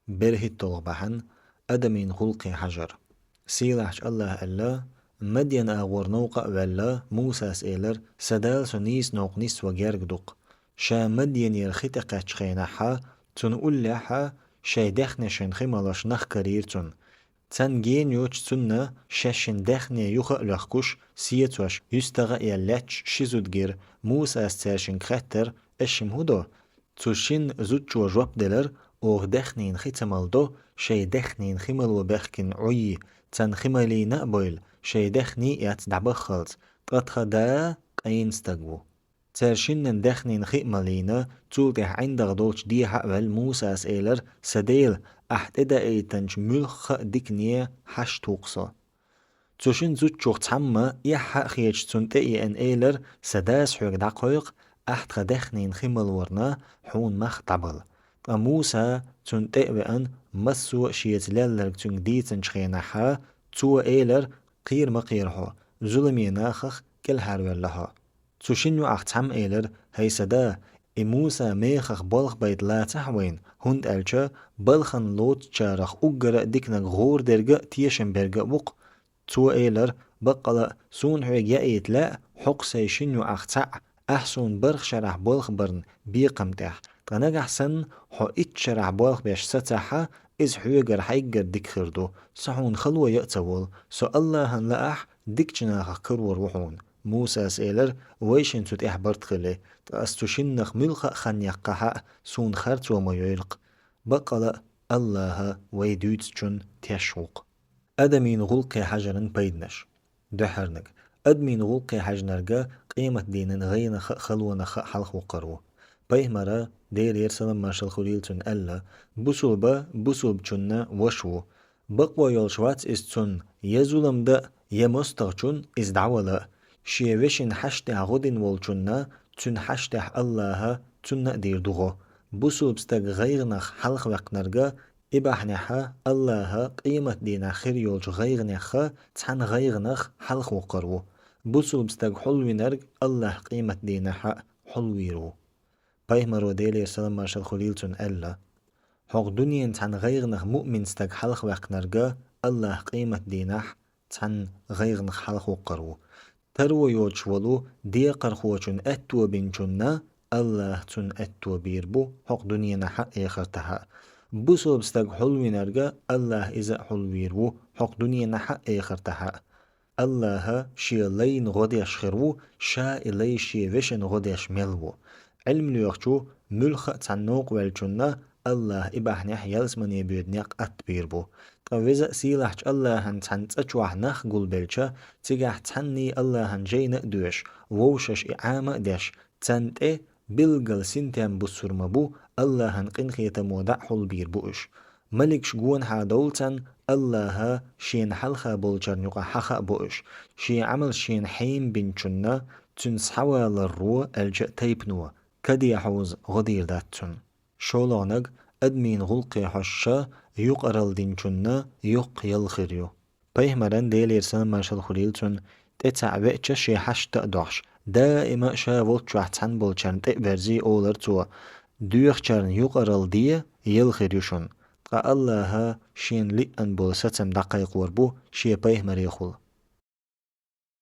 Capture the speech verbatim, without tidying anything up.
БерхӀитталгӀа бахьан: Адамийн гӀулакхе хьажар. Сийлахьчу АллахӀа аьлла: «Мадьян агӀор новкъа а ваьлла, Мусас элира: „Сан Дала со нийса новкъа нисван герга ду-кх“». Ша Мадьянера хи тӀекхаьччу хенахь, цунна уллехь, шайн даьхнешна хи малош нах карийра цунна. Царна ген йоцуш цунна шаьшшинна даьхне юха а лоьхкуш, сецош, юьстагӀа а елла лаьтташ ши зуда гира. Мусас цаьршинга хаьттира: «Аша-м хӀун до?» Цу шина зудчо жоп делира: «Оха даьхнийн хи ца малдо, шайн даьхнийн хи мало баьхкина Ӏуй, царна хи малийна а бойла, шайн даьхний а эцна дӀабаххалц, ткъа тхан да къена стаг ву». Цара шиннан даьхнийн хи а малийна, цул тӀаьхьа ӀиндагӀ долчу дехьа а ваьлла, Мусас элира: «Сан Дела, ахь тӀедаийтинчу муьлхха а дикане хьашт ву-кх со». Цу шина зудчух цхьамма, эхь а хеташ, цунна тӀе а еана, элира: «Сан дас хьоьга дӀакхойкху, ахь тхан даьхнийн хи малорна хьуна мах дӀабала». Ткъа Муса, цунна тӀе а веана, массо а шеца лелларг цуьнга дийцинчу хенахь, цо элира: «Кхера ма кхера хьо, зуламе нахах кӀелхьарвелла хьо». Цу шина юкъахь цхьамма элира: «ХӀай сан да, и Муса мехах болх байта лацахь вайна, хӀунда аьлча балхана лоцучарах уггара а диканиг гӀора дерг а, тешам берг а ву-кх». Цо элира: «Баккъала а, суна хьоьга яийта лаьа хьо-кх сайн шина юкъахь цхьаъ, ахь суна барх шарахь болх барна бекхам тӀехь. Ткъа нагахь санна хьо итт шарахь болх беш сацахь, иза хьоьгара хьайгара дика хир ду. Со хьуна хало ян а ца волу, со АллахӀана лаахь, дикачу нахах карор ву хьуна». Мусас элира: «Вайшинна цу тӀехь барт хили, ткъа ас цу шиннах муьлхха а хан яккхахь а, суна харцо ма йойла-кх». Баккъала а, АллахӀ вай дуьйцучун теш ву-кх. Адамийн гӀулакхе хьажаран пайданаш. Дуьххьарниг. Адамийн гӀулакхе хьаьжнарг къематдийнан гӀайгӀанах а, халонах а хьалхавоккхур ву. Пайхамара, Делера салам-маршалла хуьлийла цунна, аьлла: «Бусулба бусулбачунна ваша ву. Бакъо йолуш вац иза цунна я зулам дан а, я мостагӀчунна иза дӀавала а. Шен вешин хьаштехь гӀо дина волчунна цуьнан хьаштехь АллахӀа цунна а дийр ду гӀо». Бусулба стаг гӀайгӀанах хьалхаваьккхинарг, и бахьанехь АллахӀа къематдийнахь хир йолчу гӀайгӀанех цхьана гӀайгӀанах хьалхавоккхур ву. Бусулба стаг хьулвинарг АллахӀ къематдийнахь а хьулвийр ву. Пайхамаро, Делера салам-маршалла хуьлийла цунна, аьлла: «ХӀокху дуьненан цхьана гӀайгӀанах муъмин стаг хьалхаваьккхинарг АллахӀ къематдийнахь цхьана гӀайгӀанах хьалхавоккхур ву. Таро йоцуш волу декхархочун аьтто бинчунна АллахӀа цунна аьтто бийр бу хӀокху дуьненахь а, эхартахь а. Бусулба стаг хьулвинарг АллахӀа иза а хьулвийр ву хӀокху дуьненахь а, эхартахь а». АллахӀ Шен лайна гӀо деш хир ву, Ша и лай Шен вешина гӀо деш мел ву. Ӏилма лоьхучу муьлхха а цхьана новкъа ваьллачунна АллахӀа и бахьанехь ялсамане боьду некъ атта бийр бу. Ткъа Веза а, Сийлахьчу АллахӀан цхьана цӀа чохь нах гулбелча, цигахь цхьанний АллахӀан жайна а доьшуш, вовшашна и Ӏама а деш, царна тӀе билггал синтем буссур ма бу, АллахӀан къинхетамо дӀа а хьулбийр бу уьш. Маликаш гонахьа довлу царна, АллахӀа Шена хьалха болчарна юкъа хьаха а бо уьш. Шен Ӏамалш Шена хьема бинчунна, цуьнан схьаваларо аьлча а тайпано, каде хьовза гӀо дийр дац цунна. ШолгӀаниг. Адамийн гӀулакхе хьожуш юкъаралла динчунна йоккха ял хир ю. Пайхамаран, Делера салам-маршалла хуьлийла цунна, тӀе цхьаъ веача шен хьашта а дохьуш, даима а ша волччохь цхьана болчарна тӀе а верзий, олура цо: «Доьхучарна юкъаралла де, ял хир ю шуна». Ткъа АллахӀа Шена лиъна болу сацам дӀакхайкхор бу Шен пайхамарехула.